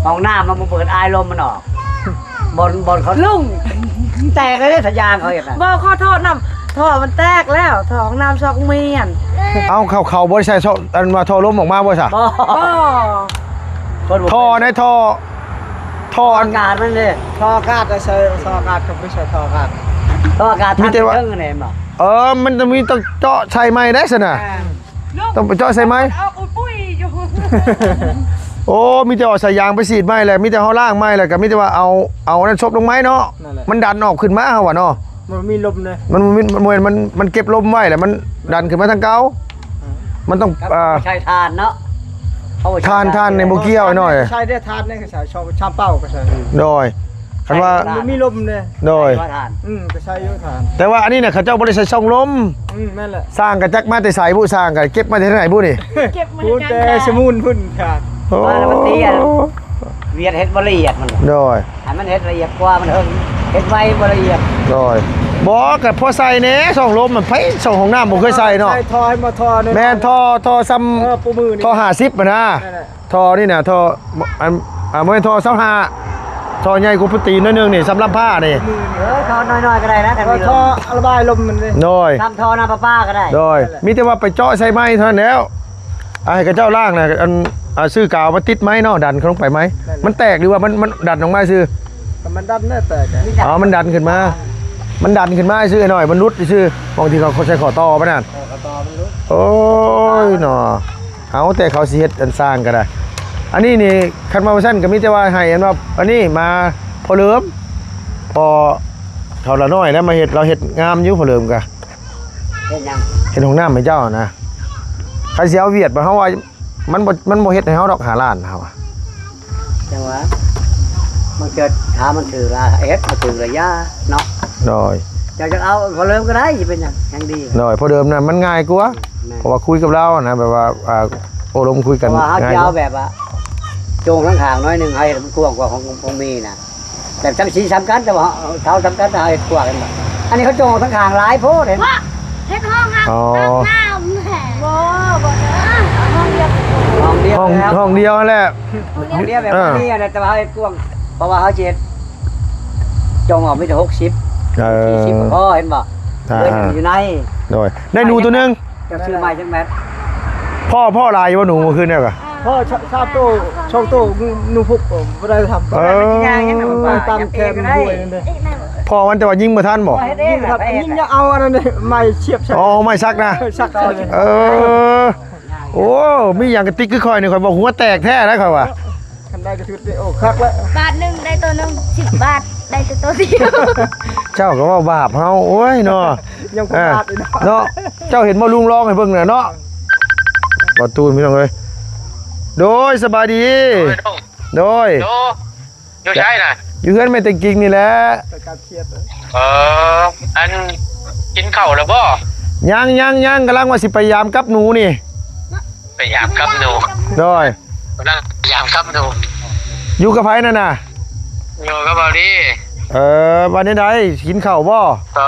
ຫ້ອງນ້ຳມັນບໍ່ເປີດອາຍລົມມັນອອກ ບ່ອນ ບ່ອນເຂົາ ລຸງ ແຕກເລີຍ ທະຍາງເຂົາເຮັດນະ ບໍ່ ຂໍໂທດນຳ ທໍ່ມັນແຕກແລ້ວ ທໍ່ຫ້ອງນ້ຳຊອກເມຍນ ເອົ້າ ເຂົາ ເຂົາບໍ່ໄດ້ໃສ່ທໍ່ ອັນວ່າທໍ່ລົມອອກມາບໍ່ຊະ? ບໍ່ ບໍ່ ທໍ່ໃນທໍ່ ທໍ່ອາກາດມັນເດ້ ທໍ່ອາກາດ ໃສ່ທໍ່ອາກາດ ກໍໄປໃສ່ທໍ່ອາກາດ ທໍ່ອາກາດ ມີແຕ່ວ່າ ທາງເທິງຫັ້ນແຫຼະ ເອີ ມັນຕ້ອງມີ ຕ້ອງເຈາະໃສ່ໃໝ່ໄດ໋ຊັ້ນນະ ແມ່ນ ຕ້ອງໄປເຈາະໃສ່ໃໝ່ ອອກປຸຍໆຢູ່ ໂອ້ ມີແຕ່ເອົາສາຍຢາງໄປສີດໃໝ່ແຫຼະ ມີແຕ່ເຮົາລ້າງໃໝ່ແລ້ວກໍມີແຕ່ວ່າເອົາ ເອົາອັນນັ້ນສົບລົງໃໝ່ເນາະ ນັ້ນແຫຼະ ມັນດັນອອກຂຶ້ນມາເຮົາວ່າເນາະ ມັນມີລົມເດ້ ມັນ ມັນ ມັນ ມັນ ມັນເກັບລົມໄວ້ແຫຼະ ມັນດັນຂຶ້ນມາທາງເກົ່າ ອືມ ມັນຕ້ອງ ອ່າ ໃຊ້ຖ່ານເນາະ ຖ່ານ ຖ່ານນີ້ບໍ່ກ່ຽວໜ້ອຍ ໃຊ້ໄດ້ຖ່ານນີ້ກໍໃຊ້ ຊາມເປົ້າກໍໃຊ້ ໂດຍ ຄັນວ່າ ມັນມີລົມເດ້ ໂດຍ ອືມ ກໍໃຊ້ຢູ່ຖ່ານ ແຕ່ວ່າອັນນີ້ນະ ເຂົາເຈົ້າບໍ່ໄດ້ໃສ່ຊ່ອງລົມ ອືມ ແມ່ນແຫຼະ ຊ່າງກໍຈັກມາແຕ່ໃສບຸ ຊ່າງກໍເກັບມາແຕ່ທາງໃດບຸນີ້ ເກັບມາແຕ່ສະໝູນພຸ້ນ ໂອ້ ວຽດເຮັດບໍ່ລະອຽດມັນ ໂດຍ ໃຫ້ມັນເຮັດລະອຽດກວ່າ ມັນເຫິງ ເຮັດໄວບໍ່ລະອຽດ ໂດຍ ບໍ່ ກໍພໍໃສ່ແດ່ ຊ່ອງລົມມັນ ໃຜຊ່ອງຫ້ອງນ້ຳບໍ່ເຄີຍໃສ່ເນາະ ໃສ່ທໍ່ໃຫ້ມາທໍ່ໜຶ່ງ ແມ່ນ ທໍ່ ທໍ່ຊ່ຳ ເອີ ປູມືນີ້ ທໍ່ຫ້າສິບຫັ້ນນະ ນັ້ນແຫຼະ ທໍ່ນີ້ນະ ທໍ່ ອັນ ອ່າ ບໍ່ແມ່ນທໍ່ຊາວຫ້າ ທໍ່ໃຫຍ່ກວ່າປູຕີນໜ້ອຍໜຶ່ງນີ້ ສ່ຳລຳພ້ານີ້ ເອີ ທໍ່ນ້ອຍໆກໍໄດ້ນະ ຄັນມີລົມ ທໍ່ລະບາຍລົມມັນເດ້ ໂດຍ ຊຳທໍ່ນ້ຳປະປາກໍໄດ້ ໂດຍ ນັ້ນແຫຼະ ມີແຕ່ວ່າໄປເຈາະໃສ່ໃໝ່ເທົ່ານັ້ນແລ້ວ ອ່າ ໃຫ້ເຂົາເຈົ້າລ້າງນະ ອັນ ອ່າ ຊື້ກາວມາຕິດໃໝ່ເນາະ ດັນເຂົ້າລົງໄປໃໝ່ ນັ້ນແຫຼະ ມັນແຕກ ຫຼືວ່າມັນ ມັນດັນອອກມາຊື່ ກໍມັນດັນແລ້ວແຕກ ອໍ ມັນດັນຂຶ້ນມາ ມັນດັນຂຶ້ນມາຊື່ໜ້ອຍ ມັນຫຼຸດຊື່ ບາງທີເຂົາໃສ່ຂໍ້ຕໍ່ໄປນັ້ນ ເອີ ຂໍ້ຕໍ່ມັນຫຼຸດ ໂອ້ຍເນາະ ເອົາ ແຕ່ເຂົາຊິເຮັດອັນສ້າງກໍໄດ້ ອັນນີ້ນີ້ ຄັນວ່າຊັ້ນກໍມີແຕ່ວ່າໃຫ້ອັນວ່າ ອັນນີ້ມາພໍເຫຼີມ ພໍເຖົ້າລະນ້ອຍແລ້ວມາເຮັດ ລາວເຮັດງາມຢູ່ພໍເຫຼີມກະ ເຮັດຫຍັງ? ເຮັດຫ້ອງນ້ຳໃຫ້ເຈົ້ານະ ຄັນຊິເອົາວຽດ ເຮົາວ່າ ມັນບໍ່ ມັນບໍ່ເຮັດໃຫ້ເຮົາດອກ ຫ້າລ້ານ ເຮົາວ່າ ຈັ່ງວ່າ ມັນເກີດ ຖ້າມັນຖືກລະເຮັດ ບໍ່ຖືກລະຢ່າເນາະ ໂດຍ ເຈົ້າຈະເອົາພໍເລີ່ມກໍໄດ້ ຊິເປັນຫຍັງ ຍັງດີ ໂດຍ ພໍເລີ່ມນະ ມັນງ່າຍກວ່າ ແມ່ນ ເພາະວ່າຄຸຍກັບລາວນະ ແບບວ່າ ອ່າ ໂອ້ລົມຄຸຍກັນ ເພາະວ່າເຮົາ ງ່າຍກວ່າ ຊິເອົາແບບວ່າ ໂຈງຂ້າງໆໜ້ອຍໜຶ່ງ ໃຫ້ມັນກວ້າງກວ່າຂອງ ຂອງມີນະ ແບບຈັງຊີ້ສ່ຳກັນ ແຕ່ວ່າເຮົາ ເຮົາສ່ຳກັນ ແຕ່ເຮົາເຮັດກວ້າງ ອັນນີ້ເຂົາໂຈງຂ້າງໆຫຼາຍໂພດເດ້ ເຮັດຫ້ອງ ອໍ ອາບນ້ຳ ບໍ່ ບໍ່ ເອີ ຫ້ອງດຽວ ຫ້ອງ ຫ້ອງດຽວ ຫ້ອງ ແລ້ວ ຫ້ອງດຽວຫັ້ນແຫຼະ ຫ້ອງດຽວແບບ ເອີ ມີອັນນັ້ນ ແຕ່ວ່າເຮົາເຮັດກວ້າງ ເພາະວ່າເຮົາຊິເຮັດ ຈອງອອກມີແຕ່ຫົກສິບ ເອີ ສີ່ສິບ ພໍ ເຫັນບໍ່ ອ່າ ເພິ່ນຢູ່ໃນ ໂດຍ ໄດ້ໜູໂຕໜຶ່ງ ຈະຊື້ໃໝ່ຈັກແມັດ? ພໍ່ ພໍ່ຫຼາຍຢູ່ບໍ່ໜູມື້ຄືນນີ້ກະ? ພໍ່ ສາມໂຕ ສອງໂຕ ໜູພຸກບໍ່ໄດ້ທຳ. ເອີ ມັນຕາມແຄມຫ້ວຍນັ້ນເດ້. ພໍ່ມັນແຕ່ວ່າຍິງບໍ່ທັນບໍ່? ຍິງບໍ່ທັນ ຍິງຍັງເອົາອັນນັ້ນໃໝ່ສຽບໃສ່. ອໍ ໄມ້ສັກນະ? ເອີ ສັກໃສ່. ເອີ ໂອ້ ມີຫຍັງກະຕິກຄືຂ້ອຍນີ້ ຂ້ອຍບອກຫົວແຕກແທ້ແລ້ວຂ້ອຍວ່າ. ຄັນໄດ້ກະຖືກ ໂອ້ ຄັກແລ້ວ. ບາດໜຶ່ງໄດ້ໂຕໜຶ່ງ ສິບບາດໄດ້ແຕ່ໂຕດຽວ. ເຈົ້າກະເວົ້າບາບເຮົາ ໂອ້ຍເນາະ. ຍັງບໍ່ບາດອີກເນາະ. ເນາະ ເຈົ້າເຫັນບໍ່ ລຸງລອງໃຫ້ເບິ່ງນະເນາະ. ບໍ່ຕູນ ພີ່ນ້ອງເອີຍ. ໂດຍ ສະບາຍດີ. ໂດຍ ໂດຍ. ໂດຍ ຢູ່ໃສນະ? ຢູ່ເຮືອນແມ່ແຕງກິງນີ້ແຫຼະ. ເອີ ອັນ ກິນເຂົ້າແລ້ວບໍ່? ຍັງ ຍັງ ຍັງ ກຳລັງວ່າຊິໄປຢາມກັບໜູນີ້. ໄປຢາມກັບໜູ. ໂດຍ ກຳລັງຢາມກັບໜູ. ຢູ່ກັບໃຜນັ້ນນະ? ຢູ່ກັບເບົາລີ. ເອີ ວ່າແນວໃດ ກິນເຂົ້າບໍ່? ກໍ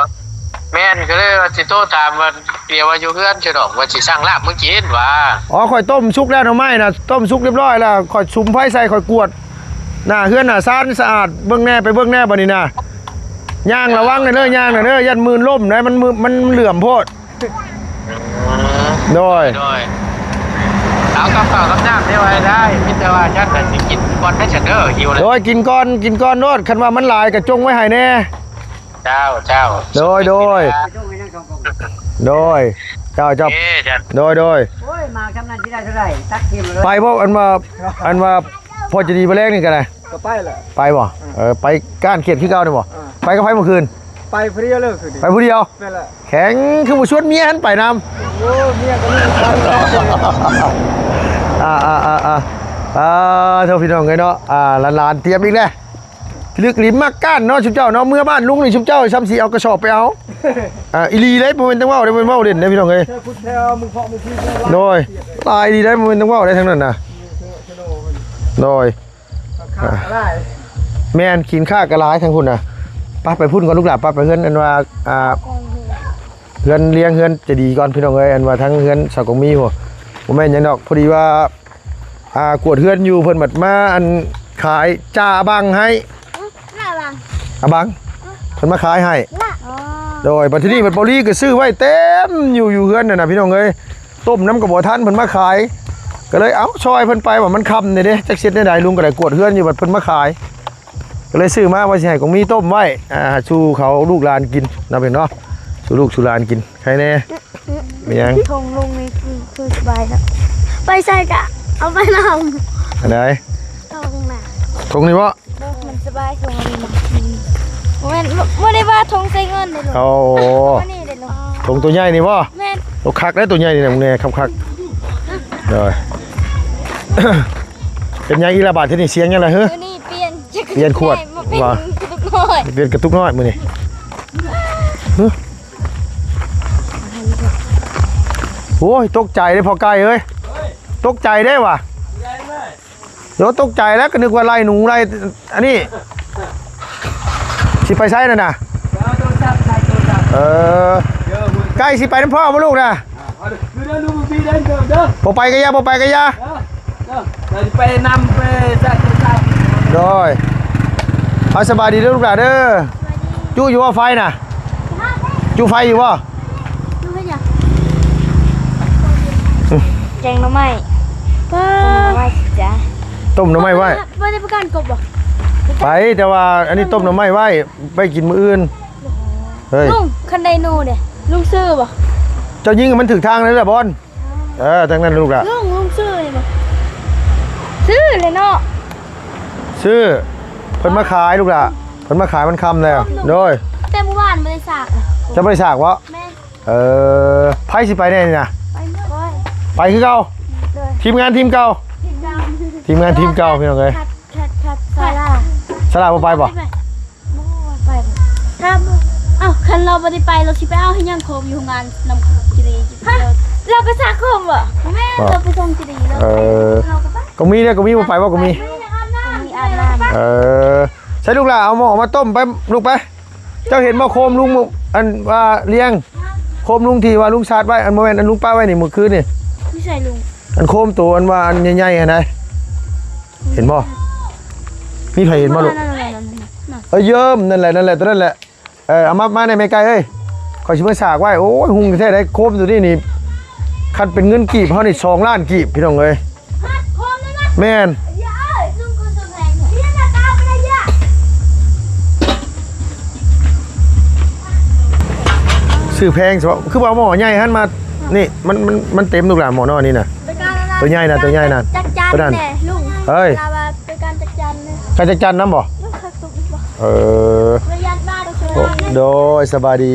ແມ່ນ ກະເລີຍວ່າຊິໂທຖາມວ່າ ດຽວວ່າຢູ່ເຮືອນຊະດອກ ວ່າຊິສັ່ງລາບມາກິນຫວາ. ອໍ ຂ້ອຍຕົ້ມສຸກແລ້ວ ໜໍ່ໄມ້ນະ ຕົ້ມສຸກຮຽບຮ້ອຍແລ້ວ ຂ້ອຍສຸມໄຟໃສ່ ຂ້ອຍກວດໜ້າເຮືອນໜ້າຊານສະອາດ ເບິ່ງແດ່ ໄປເບິ່ງແດ່ບາດນີ້ນະ. ຍ່າງລະວັງແດ່ເດີ ຍ່າງແດ່ເດີ ຢ້ານມື່ນລົ້ມໄດ໋ ມັນ ມັນເຫຼື່ອມໂພດ. ໂດຍ ໂດຍ. ເອົາກັບເຂົ້າກັບນ້ຳນີ້ໄວ້ໄດ້ ມີແຕ່ວ່າຍັງກະຊິກິນກ່ອນໄດ້ຊັ້ນເດີ ຫິວແລ້ວ. ໂດຍ ກິນກ່ອນ ກິນກ່ອນໂລດ ຄັນວ່າມັນຫຼາຍກະຈົ່ງໄວ້ໃຫ້ແດ່. ເຈົ້າ ເຈົ້າ. ໂດຍ ໂດຍ ໂດຍ. ເຈົ້າ ເຈົ້າ. ໂດຍ ໂດຍ. ໂອ້ຍ ມາຊ່ຳນັ້ນຊິໄດ້ເທົ່າໃດ ຕັກເຄັມເລີຍ. ໄປບໍ່ ອັນວ່າ ອັນວ່າ ພໍຈະດີ ມື້ແລງນີ້ກະໄດ້ ກະໄປແຫຼະ. ໄປບໍ່? ເອີ ໄປກ້ານຂຽດຄືເກົ່ານີ້ບໍ່? ໄປກັບໃຜມື້ຄືນ? ໄປຜູ້ດຽວເລີຍຄືນນີ້. ໄປຜູ້ດຽວ? ແມ່ນແຫຼະ. ແຂງ ຄືບໍ່ຊວນເມຍຫັ້ນໄປນຳ? ໂອ້ ເມຍກະມີ. ອ່າ ອ່າ ອ່າ ອ່າ ເອີ ໂທ້ ພີ່ນ້ອງເອີຍເນາະ. ອ່າ ຫຼານໆຕຽມອີກແລ້ວ. ລຶກລິມມັກກ້ານເນາະ ຊຸມເຈົ້າເນາະ. ເມືອບ້ານລຸງນີ້ ຊຸມເຈົ້າຊ່ຳຊິເອົາກະສອບໄປເອົາ. ອ່າ ອີ່ຫຼີເດ້ ບໍ່ແມ່ນແຕ່ເວົ້າເດ້ ບໍ່ແມ່ນເວົ້າຫຼິ້ນເດ້ ພີ່ນ້ອງເອີຍ. ໂດຍ ຫຼາຍອີ່ຫຼີໄດ໋ ບໍ່ແມ່ນແຕ່ເວົ້າໄດ້ທັງນັ້ນນະ. ໂດຍ. ແມ່ນ ຂີ້ນຂ້າກະຫຼາຍທາງພຸ້ນນະ. ໄປ ໄປພຸ້ນກ່ອນລູກຫຼານ ໄປ ໄປເຮືອນ ອັນວ່າ ອ່າ ເຮືອນລຽງ ເຮືອນຈະດີກ່ອນ ພີ່ນ້ອງເອີຍ. ອັນວ່າທາງເຮືອນສາວກອງມີພຸ້ນ ບໍ່ແມ່ນຫຍັງດອກ ພໍດີວ່າ ອ່າ ກວດເຮືອນຢູ່ ເພິ່ນບັດມາ ອັນ ຂາຍຈາອະບັງໃຫ້. ອະບັງ ອະບັງ ເພິ່ນມາຂາຍໃຫ້. ໂດຍ ບັດທີນີ້ບັດເບົາລີກະຊື້ໄວ້ເຕັມຢູ່ ຢູ່ເຮືອນນັ້ນນະ ພີ່ນ້ອງເອີຍ. ຕົ້ມນຳກະບໍ່ທັນ ເພິ່ນມາຂາຍ ກະເລີຍເອົາຊ່ອຍເພິ່ນໄປ ວ່າມັນຄ່ຳແດ່ເດ້ ຈັກຊິເຮັດແນວໃດ. ລຸງກະໄດ້ກວດເຮືອນຢູ່ ບັດເພິ່ນມາຂາຍ ກະເລີຍຊື້ມາວ່າຊິໃຫ້ກອງມີຕົ້ມໄວ້ ອ່າ ສູ່ເຂົາລູກຫຼານກິນເນາະ ພີ່ນ້ອງເນາະ. ສູ່ລູກສູ່ຫຼານກິນ ໃຄແນ່. ແມ່ນຫຍັງ? ຖົງລຸງນີ້ຄື ຄືສະບາຍເນາະ ໄປໃສກະເອົາໄປນຳ. ອັນໃດ? ຖົງນະ. ຖົງນີ້ບໍ່? ບໍ່ ມັນສະບາຍ ຖົງອັນນີ້ນະ. ບໍ່ແມ່ນ ບໍ່ໄດ້ວ່າຖົງໃສ່ເງິນເດ້. ໂອ້ ຖົງໂຕໃຫຍ່ນີ້ບໍ່? ແມ່ນ. ໂອ້ ຄັກເດ້ ໂຕໃຫຍ່ນີ້ນະ ແນ່ຄັກໆ. ໂດຍ. ເປັນຫຍັງອີກລະບາດທີນີ້ ສຽງຫຍັງລະ? ເຮີ ມື້ນີ້ປ່ຽນ ປ່ຽນຂວດ ມາເປັນກະຕຸກນ້ອຍ ປ່ຽນກະຕຸກນ້ອຍມື້ນີ້. ໂອ້ຍ ຕົກໃຈເດ້ພໍ່ໄກ່ເອີຍ ຕົກໃຈເດ້ຫວາ. ໂອ້ ຕົກໃຈແລ້ວ ກະນຶກວ່າໄລ່ໜູໄລ່ອັນນີ້. ຊິໄປໃສນັ້ນນະ? ເອີ ໃກ້ຊິໄປນຳພໍ່ບໍ່ລູກນະ? ບໍ່ໄປກະຢ່າ ບໍ່ໄປກະຢ່າ. ໂດຍ. ເອົາ ສະບາຍດີເດີລູກຫຼານເດີ. ຈຸຢູ່ບໍ່ໄຟນະ? ຈຸໄຟຢູ່ບໍ່? ຈຸເຮັດຫຍັງ? ແກງໜໍ່ໄມ້. ປ້າ ຕົ້ມໜໍ່ໄມ້ຈ້າ ຕົ້ມໜໍ່ໄມ້ໄວ້. ບໍ່ໄດ້ປະກັນກົບບໍ່? ໄປ ແຕ່ວ່າອັນນີ້ຕົ້ມໜໍ່ໄມ້ໄວ້ ໄວ້ກິນມື້ອື່ນ. ເຮີ້ຍ ລຸງ ຄັນໄດໂນເດ ລຸງຊື້ບໍ່? ເຈົ້າຍິງໃຫ້ມັນຖືກທາງນັ້ນແຫຼະບອນ. ເອີ ທາງນັ້ນລູກຫຼະ. ລຸງ ລຸງຊື້ບໍ່? ຊື້ແຫຼະເນາະ. ຊື້ ເພິ່ນມາຂາຍລູກຫຼະ ເພິ່ນມາຂາຍ ມັນຄ່ຳແລ້ວ. ໂດຍ. ແຕ່ມື້ວານບໍ່ໄດ້ສາກ. ເຈົ້າບໍ່ໄດ້ສາກບໍ? ແມ່ນ. ເອີ ໃຜຊິໄປແດ່ນີ້ນະ? ໄປໝົດ. ໄປຄືເກົ່າ. ໂດຍ. ທີມງານທີມເກົ່າ. ທີມງານ ທີມງານທີມເກົ່າ ພີ່ນ້ອງເອີຍ. ຄັດ ຄັດ ສາລາ ສາລາບໍ່ໄປບໍ? ບໍ່ໄປ. ຖ້າ ເອົ້າ ຄັນລາວບໍ່ໄດ້ໄປ ລາວຊິໄປເອົາເຮັດຫຍັງໂຄມຢູ່ໂຮງງານນຳກິເລ? ຮະ ລາວໄປສາໂຄມບໍ? ບໍ່ແມ່ນ ລາວໄປສົ່ງກິເລ. ເອີ ກະມີເດ້ ກະມີບໍ່ໄປບໍ່ ກະມີ. ກະມີອາບນ້ຳ. ເອີ ໃສ່ລູກຫຼາ ເອົາໝໍ້ມາຕົ້ມໄປລູກໄປ. ເຈົ້າເຫັນບໍ່ໂຄມລຸງ ອັນວ່າລ້ຽງ ໂຄມລຸງທີ່ວ່າລຸງຊາດໄວ້ ອັນບໍ່ແມ່ນ ອັນລຸງປະໄວ້ນີ້ມື້ຄືນນີ້. ຢູ່ໃສລຸງ? ອັນໂຄມໂຕອັນວ່າອັນໃຫຍ່ໆຫັ້ນນະ. ເຫັນບໍ່? ມີໃຜເຫັນບໍ່ລູກ? ເອີ ເຢີມ ນັ້ນແຫຼະ ນັ້ນແຫຼະ ໂຕນັ້ນແຫຼະ. ເອີ ເອົາມາ ມາແດ່ແມ່ໄກ່ເອີຍ ຂ້ອຍຊິມາສາກໄວ້. ໂອ້ຍ ຮຸ່ງແທ້ໃດ ໂຄມໂຕນີ້ນີ້ ຄັນເປັນເງິນກີບເຮົານີ້ສອງລ້ານກີບ ພີ່ນ້ອງເອີຍ. ແມ່ນ ຊື້ແພງຊະ ຄືວ່າໝໍ້ໃຫຍ່ຫັ້ນມາ ນີ້ ມັນ ມັນ ມັນເຕັມລູກຫຼານ ໝໍ້ນ້ອຍນີ້ນະ ໂຕໃຫຍ່ນະ ໂຕໃຫຍ່ນະ ຈັກຈານ ໂຕນັ້ນ ແດ່ລຸງ ເອີຍ ລາວວ່າໄປການຈັກຈານນະ ການຈັກຈານນຳບໍ່? ເອີ ໂດຍ ສະບາຍດີ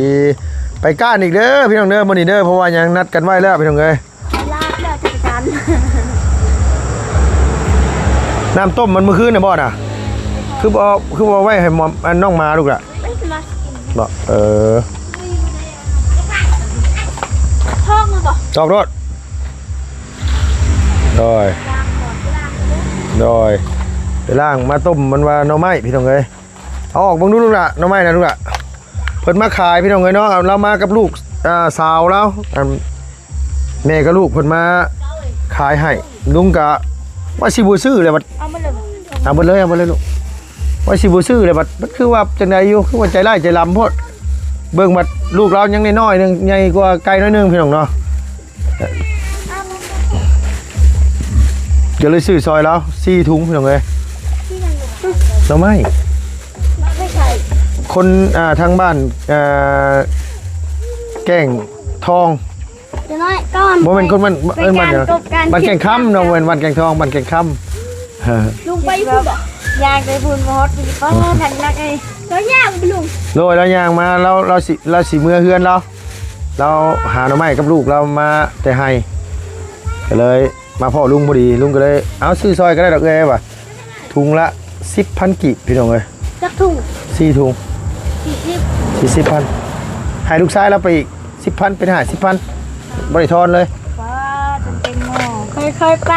ໄປການອີກເດີພີ່ນ້ອງເດີ ມື້ນີ້ເດີ ເພາະວ່າຍັງນັດກັນໄວ້ແລ້ວພີ່ນ້ອງເອີຍ. ລາບແລ້ວຈັກຈານ ນ້ຳຕົ້ມມັນມື້ຄືນນະບໍ່ນະ? ຄືບໍ່ ຄືບໍ່ໄວ້ໃຫ້ໝອມ ອັນ ນ້ອງໝາລູກລະ ບໍ່? ເອີ ທ້ອງມັນບໍ່? ຈອກໂລດ ໂດຍ ໂດຍ ໄປລ້າງມາຕົ້ມ ມັນວ່າໜໍ່ໄມ້ ພີ່ນ້ອງເອີຍ. ເອົາອອກເບິ່ງດູລູກຫຼ້າ ໜໍ່ໄມ້ນະລູກຫຼ້າ ເພິ່ນມາຂາຍພີ່ນ້ອງເອີຍເນາະ ລາວມາກັບລູກ ອ່າ ສາວລາວ ອັນ ແມ່ກັບລູກເພິ່ນມາຂາຍໃຫ້ ລຸງກະວ່າຊິບໍ່ຊື້ແລ້ວບັດ ເອົາໝົດເລີຍ ເອົາໝົດເລີຍ ເອົາໝົດເລີຍລູກ ວ່າຊິບໍ່ຊື້ແລ້ວບັດ ມັນຄືວ່າຈັ່ງໃດຢູ່ ຄືວ່າໃຈຮ້າຍໃຈລຳໂພດ ເບິ່ງບັດລູກລາວຍັງນ້ອຍໆໜຶ່ງ ໃຫຍ່ກວ່າໄກ່ໜ້ອຍໜຶ່ງ ພີ່ນ້ອງເນາະ. ກໍເລີຍຊື້ຊ່ອຍລາວສີ່ຖົງພີ່ນ້ອງເອີຍ ໜໍ່ໄມ້ ຄົນ ອ່າ ທາງບ້ານ ອ່າ ແກ້ງທອງ ບໍ່ແມ່ນຄົນບ້ານ ບ້ານຫຍັງ ບ້ານແກ້ງຄຳເນາະ ບໍ່ແມ່ນບ້ານແກ້ງທອງ ບ້ານແກ້ງຄຳ. ລຸງໄປພຸ້ນບໍ່? ຍ່າງໄປພຸ້ນບໍ່ຮອດ ປາດ ໜັກໆເອີຍ ລາວຍ່າງບໍ່ລຸງ? ໂດຍ ລາວຍ່າງມາ ລາວ ລາວຊິ ລາວຊິເມືອເຮືອນລາວ ລາວຫາໜໍ່ໄມ້ກັບລູກລາວມາແຕ່ໄຮ່ ກໍເລີຍມາພໍ້ລຸງພໍດີ ລຸງກໍເລີຍ ເອົາ ຊື້ຊ່ອຍກໍໄດ້ດອກເອື້ອຍວ່າ ຖົງລະສິບພັນກີບ ພີ່ນ້ອງເອີຍ. ຈັກຖົງ? ສີ່ຖົງ ສີ່ສິບ ສີ່ສິບພັນ ໃຫ້ລູກຊາຍລາວໄປອີກສິບພັນ ເປັນຫ້າສິບພັນ ບໍ່ໄດ້ທອນເລີຍ. ປາດ ເຕັມໝໍ້ ຄ່ອຍໆໄປ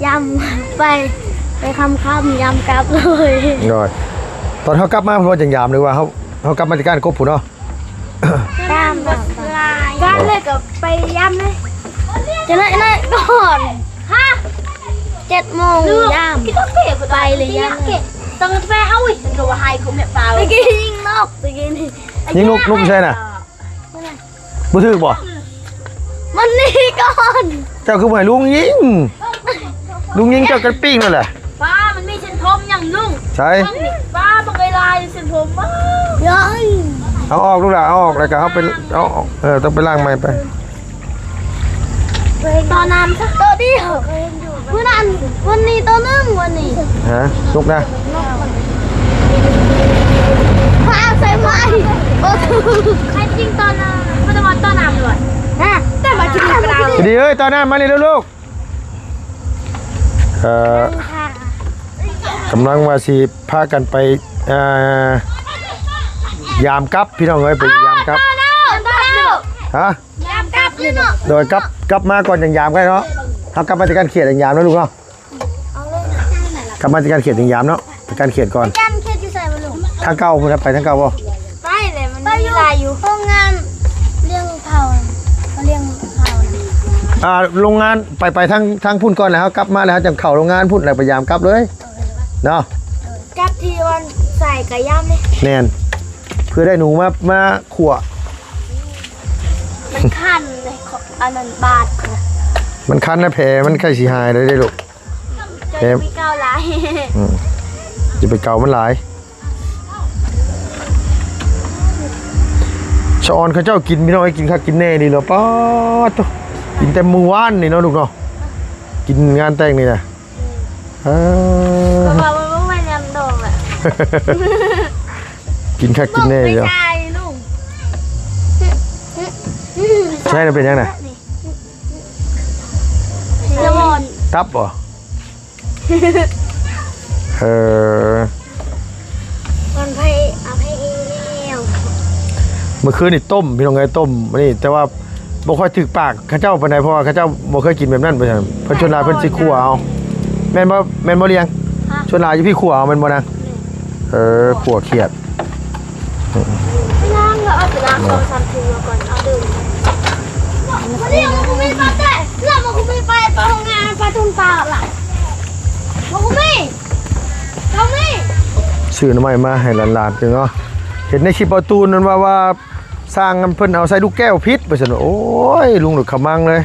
ຍາມໄປ ໄປຄ່ຳໆ ຍາມກັບເລີຍ. ໂດຍ ຕອນເຮົາກັບມາເພິ່ນວ່າຈັ່ງຍາມ ຫຼືວ່າເຮົາ ເຮົາກັບມາແຕ່ການກົບພຸ້ນເນາະ? ຕາມ ການເລີຍກໍໄປຍາມເລີຍ ຈະໄດ້ ໄດ້ກ່ອນ ຮະ ເຈັດໂມງຍາມ ໄປເລີຍຍາມ ຕ້ອງໄປເອົາອີກ ກໍວ່າໃຫ້ຄຸມແມ່ປາ ຕະກີ້ຍິງນົກ ຕະກີ້ນີ້ ຍິງນົກ ນົກໃສນະ? ບໍ່ຖືກບໍ່? ມັນໜີກ່ອນ ເຈົ້າຄືບໍ່ໃຫ້ລຸງຍິງ? ລຸງຍິງເຈົ້າກັນປີ້ງນັ້ນແຫຼະ. ປ້າ ມັນມີເສັ້ນຜົມຫຍັງລຸງ? ໃສ? ປ້າ ບັກຫຼາຍໆເສັ້ນຜົມ ເອົາອອກລູກຫຼ້າ ເອົາອອກ ແລ້ວກໍເອົາໄປ ເອົາອອກ ເອີ ຕ້ອງໄປລ້າງໃໝ່ໄປ. ຕອນນັ້ນໂຕດຽວ ມື້ນັ້ນ ວັນນີ້ໂຕໜຶ່ງ ວັນນີ້ ຮະ ລຸກນະ ພາໃສ່ໄມ້ ບໍ່ຖືກ ໃຄຈິງຕອນນັ້ນ ບໍ່ໄດ້ມາຕອນນ້ຳດ້ວຍ ຮະ ແຕ່ວ່າຈິງກະດາວ ດີເອີຍ ຕອນນັ້ນມານີ້ລູກ. ເອີ ກຳລັງວ່າຊິພາກັນໄປ ອ່າ ຢາມກັບ ພີ່ນ້ອງເອີຍ ໄປຢາມກັບ ຮະ ຢາມກັບເລີຍເນາະ ໂດຍ ກັບ ກັບມາກ່ອນຈັ່ງຢາມກໍໄດ້ເນາະ ເຮົາກັບມາແຕ່ການຂຽດຈັ່ງຢາມນະລູກເນາະ ກັບມາແຕ່ການຂຽດຈັ່ງຢາມເນາະ ແຕ່ການຂຽດກ່ອນ ການຂຽດຢູ່ໃສບໍ່ລຸງ? ທາງເກົ່າພຸ້ນນະ ໄປທາງເກົ່າບໍ່? ໄປແຫຼະ ມັນມີຫຼາຍຢູ່ ໂຮງງານລ້ຽງເຜົາ ເຂົາລ້ຽງເຜົາ ອ່າ ໂຮງງານ ໄປ ໄປທາງ ທາງພຸ້ນກ່ອນ ແລ້ວເຮົາກັບມາ ແລ້ວເຮົາຈັ່ງເຂົ້າໂຮງງານພຸ້ນ ແລ້ວໄປຢາມກັບເລີຍເນາະ ກັບທີ່ວັນໃສ່ກະຢາມເລີຍ ແມ່ນ ເພື່ອໄດ້ໜູມາ ມາຂົ້ວ ມັນຄັນເລີຍ ອັນນັ້ນບາດ ມັນຄັນນະ ແຜມັນໃກ້ຊິຫາຍແລ້ວເດ້ລູກ ເຈົ້າຢ່າໄປເກົາຫຼາຍ ອືມ ຢ່າໄປເກົາມັນຫຼາຍ. ສະອອນເຂົາເຈົ້າກິນ ພີ່ນ້ອງເອີຍ ກິນຄັກກິນແນ່ນີ້ເນາະ ປາດໂທ້ ກິນແຕ່ມື້ວານນີ້ເນາະລູກເນາະ ກິນງານແຕ່ງນີ້ນະ ເອີ ເພາະວ່າມັນບໍ່ແມ່ນຍາມດອງແຫຼະ ກິນຄັກກິນແນ່ຢູ່ ໃຊ່ ເປັນຫຍັງນະ? ຕັບບໍ່? ເອີ ມັນໄປເອົາໃຫ້ເອງແລ້ວ ມື້ຄືນນີ້ຕົ້ມ ພີ່ນ້ອງເອີຍ ຕົ້ມອັນນີ້ ແຕ່ວ່າບໍ່ຄ່ອຍຖືກປາກເຂົາເຈົ້າປານໃດ ເພາະວ່າເຂົາເຈົ້າບໍ່ເຄີຍກິນແບບນັ້ນ ເພິ່ນ ເພິ່ນ ສ່ວນຫຼາຍເພິ່ນຊິຂົ້ວເອົາ ແມ່ນບໍ່ ແມ່ນບໍ່ລຽງ? ສ່ວນຫຼາຍຢູ່ພີ້ຂົ້ວເອົາແມ່ນບໍ່ນາງ? ເອີ ຂົ້ວຂຽດ ໄປລ້າງແລ້ວ ເອົາໄປລ້າງສອງສາມເທື່ອກ່ອນ ເອົາເດີ ຊື້ໜໍ່ໄມ້ມາໃຫ້ຫຼານໆ ເນາະ ເຫັນໃນຄລິບເບົາຕູນນັ້ນວ່າ ວ່າຊ່າງເພິ່ນເອົາໃສ່ລູກແກ້ວຜິດ ວ່າຊັ້ນ ໂອ້ຍ ລຸງໂດດຂະມັງເລີຍ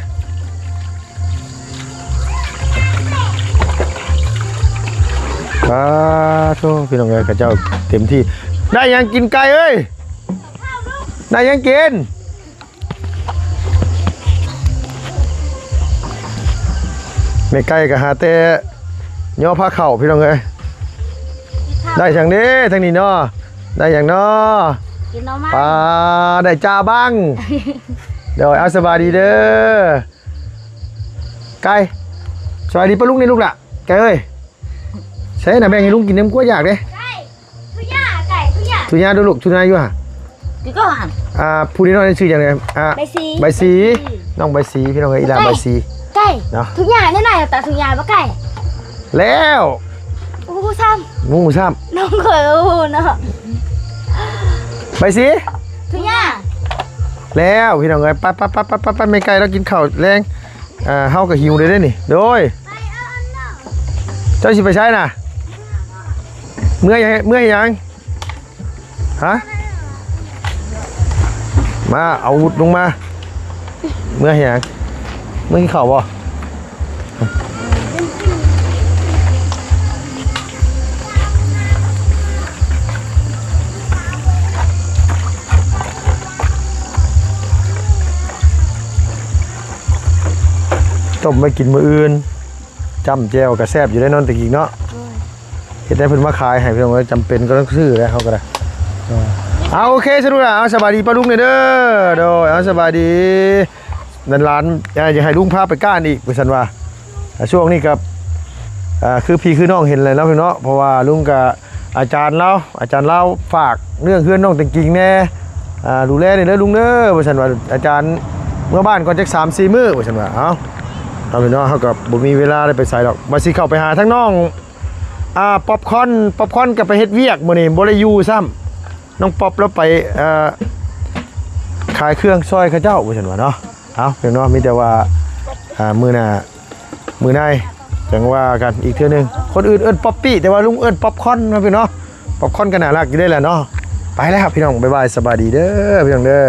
ປາໂທ້ ພີ່ນ້ອງເອີຍ ເຂົາເຈົ້າເຕັມທີ່. ໄດ້ຫຍັງກິນໄກ່ເອີຍ? ໄດ້ຫຍັງກິນ? ແມ່ໄກ່ກໍຫາແຕ່ຍໍພາເຂົ້າ ພີ່ນ້ອງເອີຍ. ໄດ້ຫຍັງເດ້ທາງນີ້ເນາະ? ໄດ້ຫຍັງເນາະ? ກິນໜໍ່ໄມ້. ປາ ໄດ້ຈາບັງ. ໂດຍ ເອົາ ສະບາຍດີເດີ ໄກ່. ສະບາຍດີປ້າລຸງນີ້ລູກຫຼ້າ ໄກ່ເອີຍ. ໃສ່ນະ ແບ່ງໃຫ້ລຸງກິນນຳ ກົວຢາກເດ້. ໄກ່ ທຸຍາ ໄກ່ ທຸຍາ ທຸຍາດູລູກ ທຸຍາຢູ່ຫະ? ຢູ່ກໍຫັ້ນ. ອ່າ ຜູ້ນ້ອຍນີ້ຊື່ຫຍັງເນຍ? ອ່າ ໃບສີ ໃບສີ ໃບສີ ນ້ອງໃບສີ ພີ່ນ້ອງເອີຍ ອີຫຼ້າໃບສີ ໄກ່ ເນາະ ທຸຍາແນວໃດ ຕາທຸຍາບໍ່ໄກ່ ແລ້ວ ໂອ້ ຊ້ຳ ງູຊ້ຳ ນ້ອງຂ້ອຍ ໂອ້ ເນາະ ໃບສີ ທຸຍາ ແລ້ວ ພີ່ນ້ອງເອີຍ ໄປໆໆໆ ແມ່ໄກ່ລາວກິນເຂົ້າແລງ. ອ່າ ເຮົາກໍຫິວເດ້ນີ້ ໂດຍ ເຈົ້າຊິໄປໃສນະ? ເມື່ອຍ ເມື່ອຍຫຍັງ? ຮະ? ມາ ເອົາວຸດລົງມາ. ເມື່ອຍຫຍັງ? ເມື່ອຍກິນເຂົ້າບໍ່? ຕົ້ມໄວ້ກິນມື້ອື່ນ ຈ້ຳແຈ່ວກໍແຊບຢູ່ໄດ໋ເນາະ ແຕ່ກີ້ເນາະ ໂດຍ ເຮັດໃຫ້ເພິ່ນມາຂາຍໃຫ້ ພີ່ນ້ອງເອີຍ ຈຳເປັນກໍຕ້ອງຊື້ແຫຼະ ເຮົາກໍໄດ້ ເອີ ເອົາ ໂອເຄ ສະດຸລະ ເອົາ ສະບາຍດີປ້າລຸງແດ່ເດີ ໂດຍ ເອົາ ສະບາຍດີ ຫຼານໆ ເອີ ຢາກໃຫ້ລຸງພາໄປກ້ານອີກ ວ່າຊັ້ນວ່າ ອ່າ ຊ່ວງນີ້ກໍ ອ່າ ຄືພີ່ຄືນ້ອງເຫັນແຫຼະເນາະ ພີ່ນ້ອງເນາະ ເພາະວ່າລຸງກໍ ອາຈານລາວ ອາຈານລາວຝາກເລື່ອງເຮືອນນ້ອງແຕງກິ່ງແດ່ ອ່າ ດູແລແດ່ເດີລຸງເດີ ວ່າຊັ້ນວ່າ ອາຈານເມືອບ້ານກ່ອນຈັກສາມສີ່ມື້ ວ່າຊັ້ນວ່າ ເອົ້າ ເອົາພີ່ນ້ອງ ເຮົາກໍບໍ່ມີເວລາໄດ້ໄປໃສດອກ ວ່າຊິເຂົ້າໄປຫາທາງນ້ອງ ອ່າ ປັອບຄອນ ປັອບຄອນກໍໄປເຮັດວຽກ ມື້ນີ້ບໍ່ໄດ້ຢູ່ຊ້ຳ ນ້ອງປັອບລາວໄປ ເອີ ຂາຍເຄື່ອງຊ່ອຍເຂົາເຈົ້າ ວ່າຊັ້ນວ່າເນາະ. ເອົາ ພີ່ນ້ອງເນາະ ມີແຕ່ວ່າ ອ່າ ມື້ໜ້າ ມື້ໃນຈັ່ງວ່າກັນອີກເທື່ອໜຶ່ງ ຄົນອື່ນເອີ້ນປັອບປີ້ ແຕ່ວ່າລຸງເອີ້ນປັອບຄອນເນາະ ພີ່ນ້ອງເນາະ ປັອບຄອນກໍໜ້າຮັກຢູ່ເດ້ແຫຼະເນາະ ໄປແລ້ວພີ່ນ້ອງ ບາຍບາຍ ສະບາຍດີເດີ ພີ່ນ້ອງເດີ.